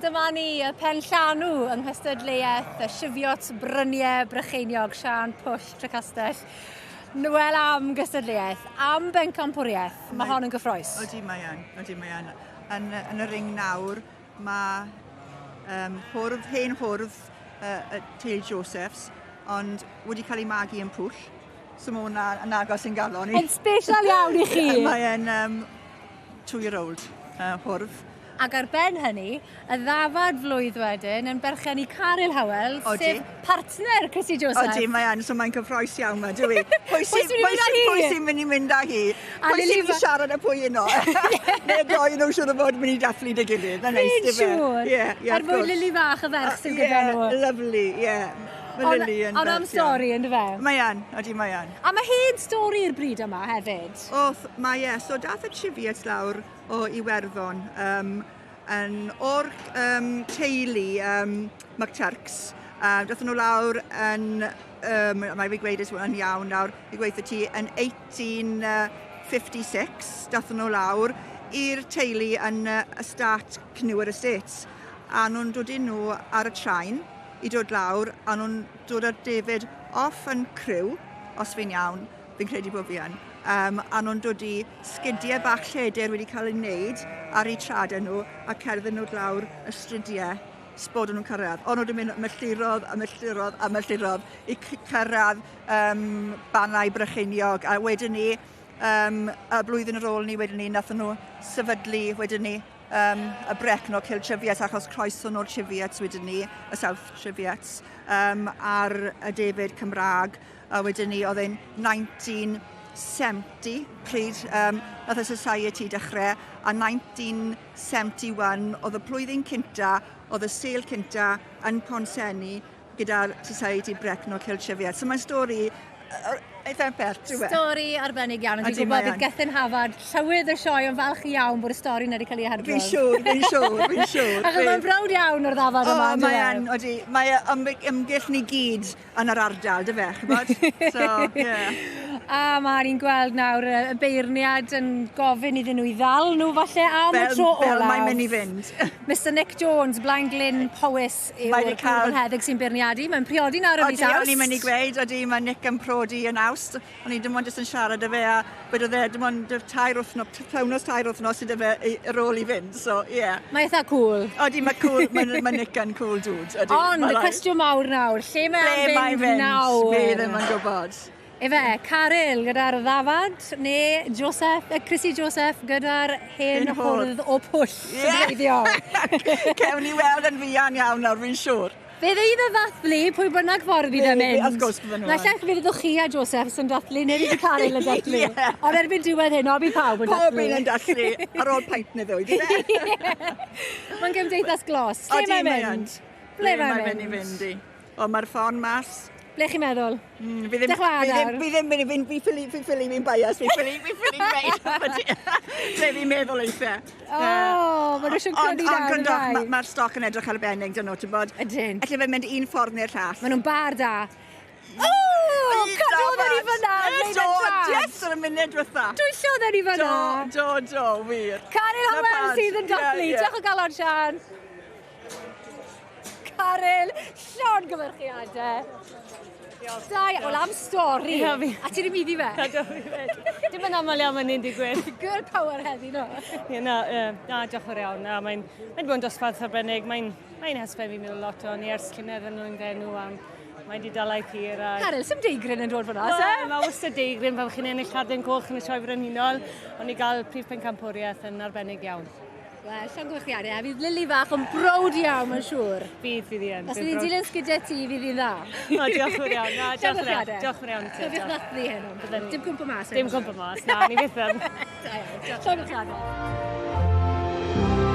Dyma ni, y pen llanw yng nghystadleuaeth y Cheviot Bryniau Brycheiniog, Siân Pwll Trecastell. Wel am gystadleuaeth, am bencampwriaeth, mae hon yn gyffroes. Odi mae yn, odi mae yn. Yn, yn y ring nawr, mae um, hwrdd, hen hwrdd uh, y teulu Josephs, ond wedi cael ei magu yn pwll. So mae hwnna yn agos yn galon i. Yn special iawn i chi. Mae e'n um, two-year-old uh, hwrdd. Ac ar ben hynny, y ddafad flwydd wedyn yn berchen i Caryl Howells, Odi. sef partner Chrissy Joseph. Odi, mae yn, so mae'n cyffroes iawn ma, dwi. Pwy sy'n mynd â hi? Pwy sy'n mynd i mynd â hi? A Pwy Lily sy'n mynd i fa- siarad â pwy yno? Neu'r ddoi nhw siŵr o fod mynd i dathlu dy gilydd. Mae'n neis, Fi'n dyfe? siŵr. Ie, ie, Er mwyn Lily fach y ferch sydd gyda nhw. Ie, lovely, ie. Mae Lily yn Ond am bert iawn. stori, yn dyfe? Mae yn, odi mae yn. A mae hen stori i'r bryd yma hefyd. O, mae e. So dath y Cheviots lawr o Iwerddon um, yn o'r um, teulu um, McTurks. Dathon nhw lawr yn, um, mae fi gweud yn iawn nawr, i gweithio ti, yn 1856, dathon nhw lawr i'r teulu yn uh, ystât Cnwyr Estates. A nhw'n dod i nhw ar y train i dod lawr, a nhw'n dod â'r David off yn criw, os fi'n iawn, fi'n credu bod fi yn, um, a nhw'n dod i sgidiau bach lledr wedi cael eu wneud ar eu tradau nhw a cerdded nhw lawr y strydiau sbod o'n nhw'n cyrraedd. Ond nhw wedi mynd milltirodd a milltirodd a milltirodd i cyrraedd um, Bannau Brycheiniog. A wedyn ni, um, y blwyddyn ar ôl ni wedyn ni, nathon nhw sefydlu wedyn ni um, y Brecknock Hill Cheviots achos croeso nhw'r Cheviots wedyn ni, y South Cheviots, um, ar y David Cymraeg. A wedyn ni, oedd e'n 1970 pryd um, nath y Society dechrau, a 1971 oedd y plwyddyn cynta, oedd y sêl cynta yn Pontsenni gyda'r Society Brecknock Hill Cheviot. So mae'n stori eitha pell, dyw e? Stori arbennig iawn. Dwi'n gwybod bydd Gethin Hafod, llywydd y sioe, yn falch iawn bod y stori yna wedi cael ei hadrodd. Fi'n siŵr, fi'n siŵr, fi'n siŵr. Achos mae'n browd iawn o'r ddafad yma. O, mae yn, odi. Mae ymgyll ni gyd yn yr ardal, dy fe, chybod? So, yeah. A mae ni'n gweld nawr y beirniad yn gofyn iddyn nhw i ddal nhw falle am fel, y tro olaf. Fel mae'n mynd i fynd. Mr Nick Jones, Blaen Glyn, Powys yw'r cael... sy'n beirniadu. Mae'n priodi nawr yn mis Awst. O'n i'n mynd i gweud, odi, mae Nick yn prodi yn Awst. O'n i dim ond jyst yn siarad â fe a wedodd e dim ond tair wythnos, pythefnos tair wythnos sydd 'da fe ar ôl i fynd, so ie. Yeah. Mae eitha cool. Odi, mae cool, mae, mae Nick yn cool dude. Odi, Ond y cwestiwn mawr nawr, lle mae am fynd, fynd nawr? Fi ddim yn gwybod. Efe, Caryl gyda'r ddafad, neu Joseph, Chrissy Joseph gyda'r hen hwrdd o pwll yeah. yn Cewn ni weld yn fuan iawn nawr, fi'n siŵr. Fe fydd y ddathlu, pwy bynnag ffordd fydd e'n mynd. Wrth gwrs bydden nhw. Naill ai fe fyddwch chi a Joseph yn dathlu, neu fydd Caryl yn dathlu. yeah. Ond erbyn diwedd hyn, o, bydd pawb yn dathlu. Pob un yn dathlu, ar ôl peint neu ddwy, di fe? Mae'n gymdeithas glos. Lle mae'n mynd? Ble mae'n mynd? i fynd i? O, mae'r ffon mas. Ble chi'n meddwl? Mm, fi ddim, fi ddim, fi ddim mynd i fynd, fi ffili, fi ffili, fi'n bias, fi ffili, fi ffili gweud. Ble fi'n meddwl eithaf. O, oh, maen nhw eisiau crynu dan. Ond gwrandwch, mae'r stoc yn edrych arbennig, dyn nhw, ti'n bod? Ydyn. Alle fe mynd un ffordd neu'r llall. Maen nhw'n bar da. O, cadwodd e ni fyna! Do, yes, ar y munud diwetha. Dwyllodd e ni fyna. Do, do, do, wir. Caryl Howell sydd yn dathlu. Diolch o galon, Sian. Caryl, llongyfarchiadau. Da iawn. Wel, am stori. Ie, fi. A ti ddim iddi fe? Na, do, fi fed. Dim yn aml iawn mae'n hyn digwydd. Girl power heddi, no? Ie, na, uh, na, diolch yn iawn. Na, mae'n mae bod yn dosbarth arbennig. Mae'n mae hesben fi'n meddwl lot o ni ers llynedd yn nhw'n enw am mae wedi dal ei thir. A... Caryl, sy'm deigryn yn dod fyna, se? Mae wastad deigryn pan chi'n ennill carden coch yn y sioe frenhinol, ond i gael prif pencampwriaeth yn arbennig iawn. Wel, llongyfarchiadau, a fydd Lily fach yn browd iawn, mae'n siŵr. Fydd, fydd hi yn. Os fydd hi'n dilyn sgidiau ti, fydd hi'n dda. O, diolch yn iawn. Na, diolch yn iawn. Diolch yn iawn. Cofiwch ddathlu heno. Dim cwmpo mas. Dim cwmpo mas, na, ni fyth yn. Da iawn. Llongyfarchiadau.